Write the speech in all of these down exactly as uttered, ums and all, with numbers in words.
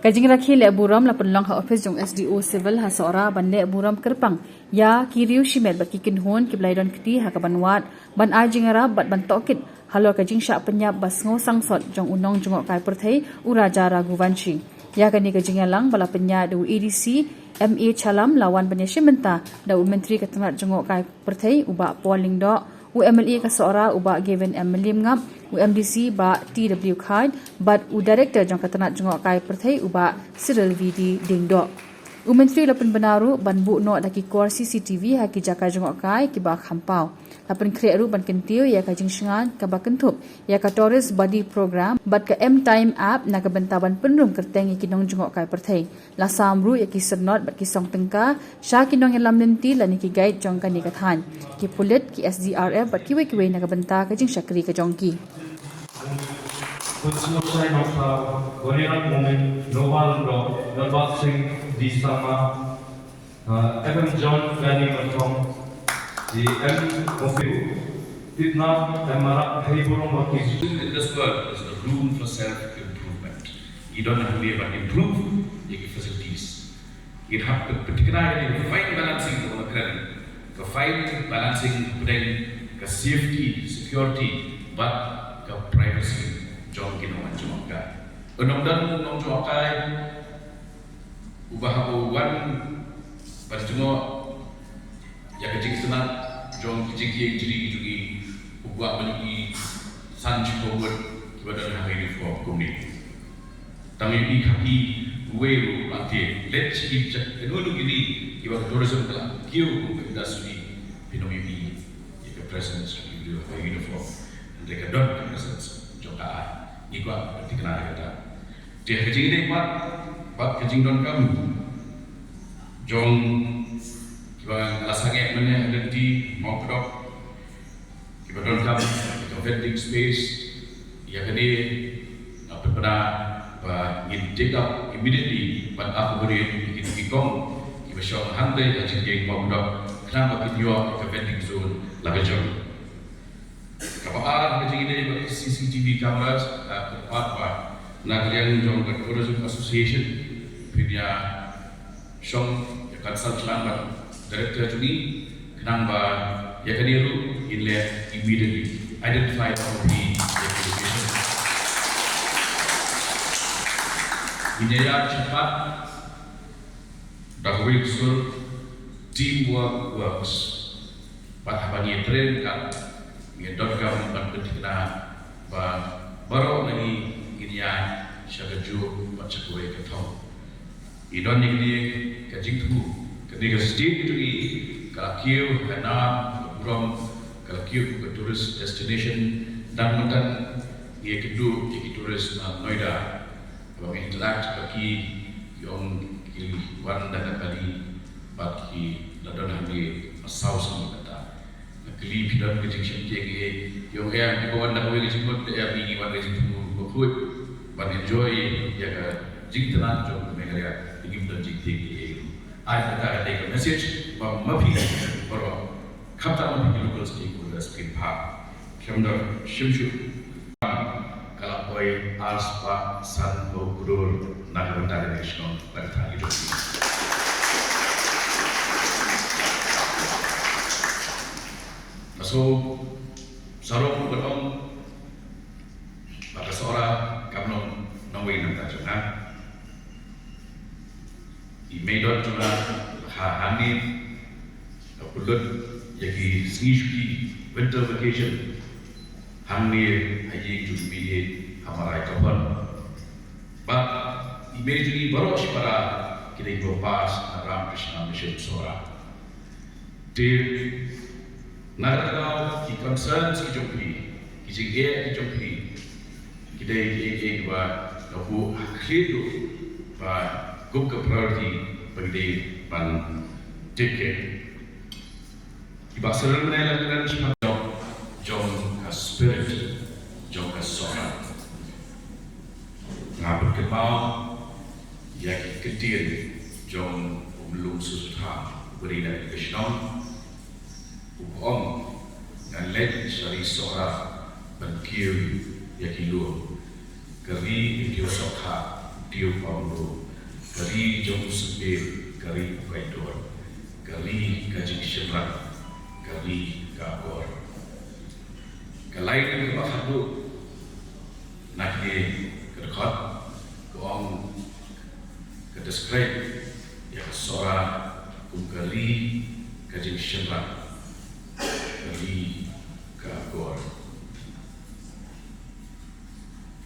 Ka jingrakhe leh burom la pynlong ha ophis jong S D O Civil ha Sohra ban leh burom kyrpang ïa ki riew shimet bad ki kynhun kiba la ïadon kti ha kaban wad ban ai jingïarap bad ban tohkit halor ka jingshah pynïap ba sngewsangsot jong u nongjngohkai pyrthei u Raja Raghuvanshi. Ïa kane ka jingïalang ba la pynïaid da u A D C M A Chalam la wan ban ïashim bynta da u Myntri ka tnat jngohkai pyrthei u Bah Paul Lyngdoh, u M L A ka Sohra u Bah Gavin M Mylliemngap, u M D C Bah T W Khaid bad u Director jong ka tnat jngohkai pyrthei u Bah Cyril V D Diengdoh. U Myntri la pynbna ruh ban buh noh da ki kor C C T V ha ki jaka jngohkai kiba kham paw. La pynkhreh ruh ban kyntiew ïa ka jingshngaiñ kaba kynthup ïa ka Tourist Buddy Program bad ka M Time App na ka bynta ban pynrung kyrteng ïa ki nongjngohkai pyrthei. La sam ruh ïa ki syrnod bad ki song tyngka sha ki nongïalam lynti lane ki guide jong kane ka thaiñ, ki pulit, ki S D R F bad kiwei kiwei na ka bynta ka jingshakri ka jong ki. Noval Rock, Norbert Singh D Sangma, uh, M M John Gani Mathong, the M Mopio, Fitna, M Marak, Heiburong Wakis. In this world is the room for self-improvement. You don't have to be about improve, you can facilities. Ngin hap pyntikna ïa ka fine balancing ka ba kren. Ka fine balancing pdeng ka safety, security, bad ka privacy jong ki nongwan jong ka. Ka nongdon nong jong ka uba hap wan ban jngoh ïa ka jingstad jong ki jingkieng jri jong ki u kwah ban ïohi san shiphew ngut kiba don ha ka uniform kumne. Tang ïohi khaki uwei ruh ba te leit shi ki jaka kano kano kine kiba ka tourism ka la kiew kum ka industry phin ym ïohi ïa ka presence jong ki ha uniform. Hynrei ka don ka presence jong ka ai. Ngi kwah ban thikna ïa kata. Te ha ka jingïadei pat bad ka jingdonkam jong kiba la sangeh mynne ha lynti Mawkdok kiba donkam ka vending space ïa kane nga pynbna ba ngin take up immediately ban accommodate ïa kine ki kong kiba shong hangtei ha jingïeng Mawkdok khnang ba kin ïoh ïa ka vending zone la ka jong. Kaba ar ka jingïadei bad ka C C T V cameras, ah, kyrpad ba na ka liang jong ka Tourism Association phin ïa shong ïa ka sal chlan bad director jong ngi khnang ba ïa kane ruh ngin leh immediately identify of the location. Ngin ïa ïa chapat da kawei ka sur teamwork works. Bad haba ngi train ka ngi donkam ban pynthikna ba baroh na ngi ngin ïaid sha kajuh bad sha kawei ka thong. Ngi don ïa kane ka jingthmu kane ka state jong ngi ka la kiew ka nam ka burom ka la kiew ka tourist destination. Dang mynta ngi ïakynduh ïa ki tourist na Noida. Ba ngi interact bad ki, ki ong ki wan da ka kali bad ki la don hangne ma saw snem mynta. Nga kylli phi don ka jingshemtieng ei, ki ong em, kiba wan da kawei ka jingmut, em, ngi wan ka jingthmu bakhuid ban enjoy ïa ka jingthrang jong ka Meghalaya. Ngim don jingtieng ei ruh. Ai kata ka dei ka message ba ma phi baroh, khamtam ma phi ki local stakeholders phin phah. Khlem da shim shuh. Ka la poi ar spah sanphew klur na ka bynta kane ka shnong na ka thaiñ ka jong ngi. Nga sngewsarong ban ong ba ka Sohra kam long nongwei na ka bynta jong nga. I Meidot jong nga ha hangne ka pynlut ïa ki sngi shuki winter vacation hangne ha ïing jong i Meidot ha Mawrai Kaphon. Bad i mei jong ngi baroh shipara ki dei kiba pass na Ramakrishna Mission Sohra. Te na kata ka daw ki concerns ki jong phi, ki jingeh ki jong phi, ki dei kiei kiei kiba nga buh ha khlieh ruh ba kum ka priority ba ki dei ban take care. Kiba sdang mynne la kren shaphang jong, jong ka spirit jong ka Sohra. Nga pynkynmaw ïa ki kyntien jong u Myllung Susutham uba dei na ka shnong, uba ong, ngan leit sha ri Sohra ban kiew ïa ki lum. Ka ri u Tiew Sokha, u Tiew Pamdo, ka ri jong u Symbir, ka ri u Kaitor, ka ri ka jingshynrang, ka ri ka akor. Ka lain kaba khatduh na kane ka dkhot ka ong, ka describe ïa ka Sohra kum ka ri ka jingshynrang, ka ri ka akor.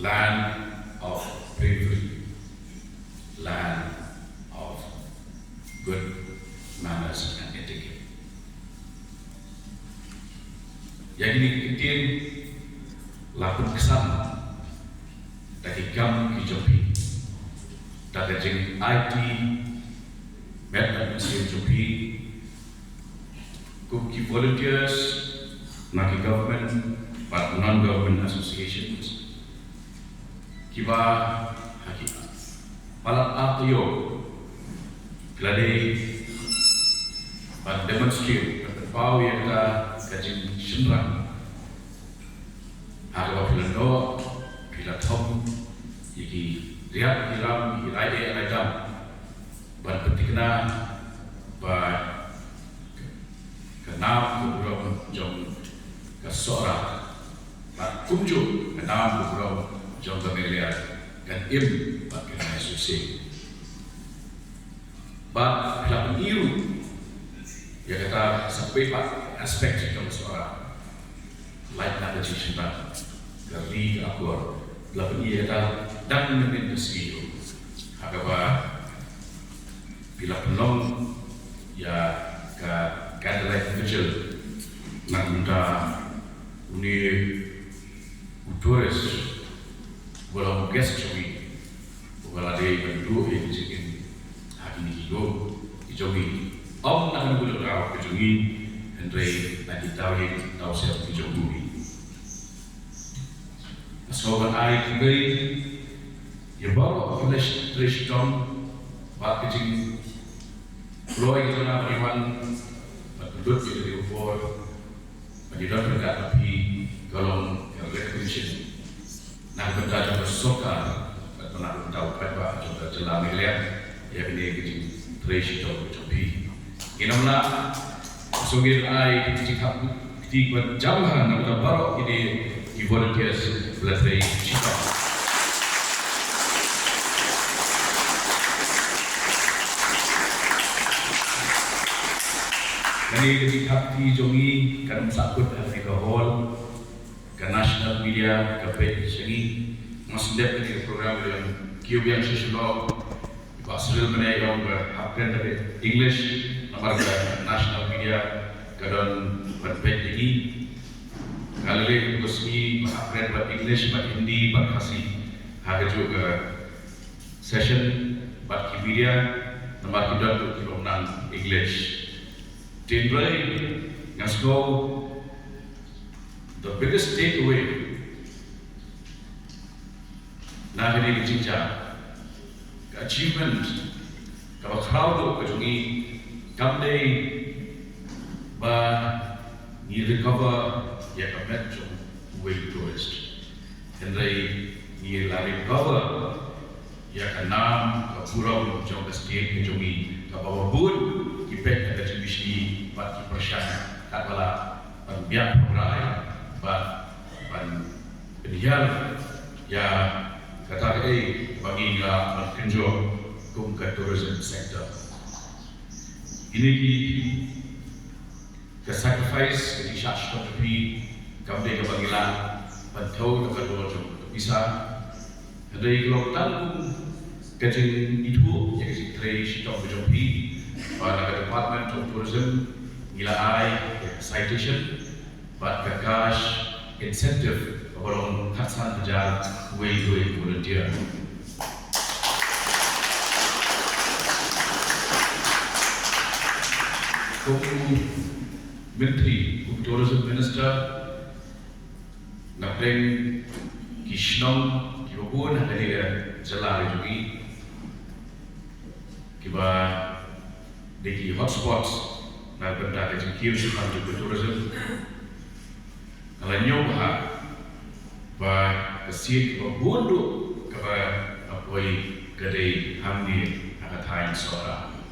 Land of bravery, land of good manners and etiquette. Ïa kine ki ktien la pynksan da ki kam ki jong phi, da ka jingaiti met bad mynsiem jong phi kum ki volunteers na ki government bad non-government associations kiba ha ki palat ar taïew phi la dei ban demonstrate, ban pynpaw ïa kata ka jingshynrang. Ha kaba phi la noh, phi la thom ïa ki riat ki ram, ïa ki rai eh rai dam, ban pynthikna ba ka nam ka burom jong ka Sohra, bad kumjuh ka nam ka burom jong ka Meghalaya kan im bad kan ïasngewsih. Bad phi la pyni ruh ïa kata sa pei pat aspect jong ka Sohra. Lait na ka jingshynrang, ka ri ka akor, phi la pyni ïa kata dang mynnin ka sngi ruh, ha kaba phi la pynlong ïa ka candlelight vigil na ka bynta une u tourist uba long guest jong ngi, uba la dei ban duh ïa ka jingim ha kine ki lum ki jong ngi, ym na ka bynta ka jong ngi, hynrei na ki daw ïing daw sem ki jong ngi. Nga sngewbha ban ai khublei ïa baroh ki leh trei shitom bad ka jingkloi ka jong nga ban ïa wan ban pynlut ïa kane ka por ban ïa don ryngkat bad phi, ka long ka recognition na ka bynta jong ka sorkar bad na ka bynta u paidbah jong ka jylla Meghalaya ïa kane ka jingtrei shitom jong phi. Ngin ym lah, sngewbha ai ka jingthap kti kaba jam ha na ka bynta baroh kine ki volunteers ba la trei shitom. Kane ka jingthap kti jong ngi kan ym sahkut ha kane ka hall. Ka national media ka peit sha ngi. Nga sngewdep kane ka program ïa ki ïa biang sha Shillong. Bah Cyril mynne ïa ong ba hap kren da ka English namar ka national media ka don ban peit ïa ngi. Nga la leh ka sngi ba hap kren bad English bad Hindi bad Khasi ha kajuh ka session bad ki media namar ki don ruh ki long nang English. Hynrei nga sngew the biggest takeaway na kane ka jingjia, ka achievement kaba khraw duh ka jong ngi kam dei ba ngi recover ïa ka met jong uwei u tourist, hynrei ngi la recover ïa ka nam ka burom jong ka state ka jong ngi kaba bun ki peit ka jingbishni bad ki pyrshang katba lah ban biang pynrai bad ban pynhiar ïa kata kaei ba ngi lah ban kynjoh kum ka tourism sector. Kine ki ka sacrifice, ka jingshah shitom jong phi kam dei kaba ngi lah ban thew da ka dor jong ka pisa. Hynrei ka long tang kum ka jingithuh ïa ka jingtrei shitom ka jong phi. Ba na ka Department of Tourism ngi la ai ka citation bad ka cash incentive kaba long khatsan hajar uwei uwei u volunteer. Kum u Myntri, kum u Tourism Minister, na pdeng ki shnong kiba bun ha kane ka jylla ka jong ngi kiba dei ki hotspots na ka bynta ka jingkiew shaphang jong ka tourism, nga la ñiewbha ba Ka sien kaba bun ruh kaba nga poi ka dei hangne ha ka thaiñ Sohra.